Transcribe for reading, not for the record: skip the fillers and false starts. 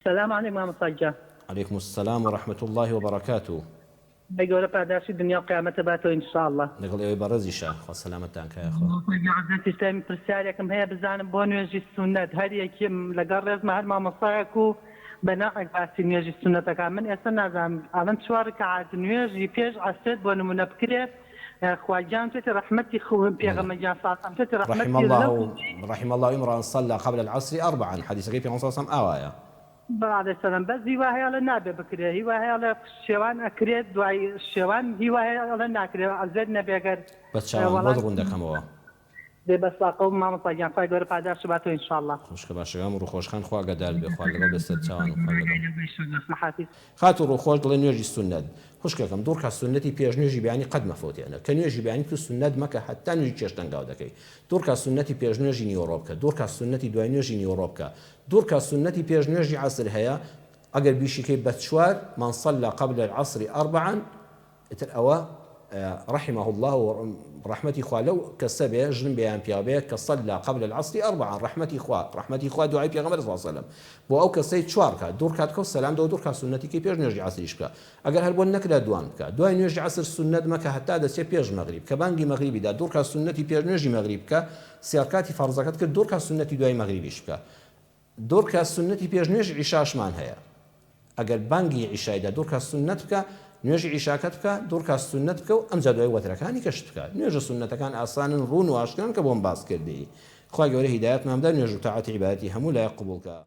سلام علیک مامۆستا گیان. علیکم السلام و رحمە اللە و بەرەکاتو. خوای گەورە پاداشتی دنیا و قیامەتت باتەوە ان شاء اللە. لەگەڵ ئێوەی بەڕێزیشا خوا سەلامەتتان کا یاخوا. مامۆستا گیان عەزێتی شتێ پرسیارێکم هەیە بزانم بۆ نوێژی سوننەت هەر یەکێم لەگەڵ ڕێزما هەر مامۆستایەک و بە نەوعێک باسی نوێژی سوننەتەکان من ئێستا نازانم ئەڵێن چوار ڕکعات نوێژی پێش عەسرت بۆ نمونە بکرێ خوا گیان توێتی ڕەحمەتی خو بەڵێ پێغەمبەر گیان صلی اللە توێتی رحم ڕەحمەتی اللە لەو رحم اللە امرا صلی قبل العصر اربعا حەدیسەکەی پێغەمبەر صلی اللە علیە وسلم ئاوایە. بەڵێ علیە سلام بەس هیوا هەیە ئەڵێ نابێ بکرێ هیوا هەیە ئەڵێ شێوان ئەکرێت دوای شێوان هیوا هەیە ئەڵێ ناکرێ عەزێت نەبێ گەر بەس چاوان بۆت وەڵام ڕوون دەکەمەوە. دەی بەس لاقەو مامۆستا گیان خوای گەورە پاداشت باتەوە ان شاءاللە. خوشکە باشەکەم ڕووخۆش خان خوا ئاگادارت بێ خوات لەگەڵ بێ سەرچاوانم خوات لەگەڵ. خاتوو ڕووخۆش دڵێ نوێژی سوننەت خوشکەکەم دوو ڕکات سوننەتی پێش نوێژی بەیانی قەت مەفەوتێنە کە نوێژی بەیانی تو سوننەت مەکە هەتا نوێژی چێشتەنگاو دەکەی دوو ڕکات سوننەتی پێش نوێژی نیوەڕۆ بکە دوو ڕکات سوننەتی دوای نوێژی نیوەڕۆ بکە دوو ڕکات سوننەتی پێش نوێژی عەسر هەیە ئەگەر بیشیکەی بە چوار من صلى قبل العصر اربعا ئیتر ئەوە رحمه اللە و ڕەحمەتی خوا لەو کەسە بێ ژن بێ یان پیاو بێ کە صلی قبل العصر اربعا ڕەحمەتی خوا ڕەحمەتی خوا دوعای پێغەمبەر صلی اللە علیە وسلم بۆ ئەو کەسەی چوار ڕکات دوو ڕکات بکە و سەلام دەوە دوو ڕکات سوننەتی کەی پێش نوێژی عەسریش بکە ئەگەر هەر بۆت نەکرا دوان بکە دوای نوێژی عەسر سوننەت مەکە هەتا دەچێ پێش مەغریب کە بانگی مەغریبی دا دوو ڕکات سوننەتی پێش نوێژی مەغریب بکە سێ ڕکاتی فەڕزەکەت کرد دوو ڕکات سوننەتی دوای مەغریبیش بکە دوڕکات سوننەتی پێش نوێژی عیشاشمان هەیە ئەگەر بانگی عیشای دا دوڕکات سوننەت بکە نوێژی عیشاکەت بکە دوڕکات سوننەت بکە و ئەمجا دوای وەترەکانی کەشت بکە نوێژە سوننەتەکان ئاسانن ڕوون و ئاشکران کە بۆم باس کردی خوای گەورە هیدایەتمان بدا نوێژ و تاعەتی عیبادەتی هەموو لایەک قبوڵ کا.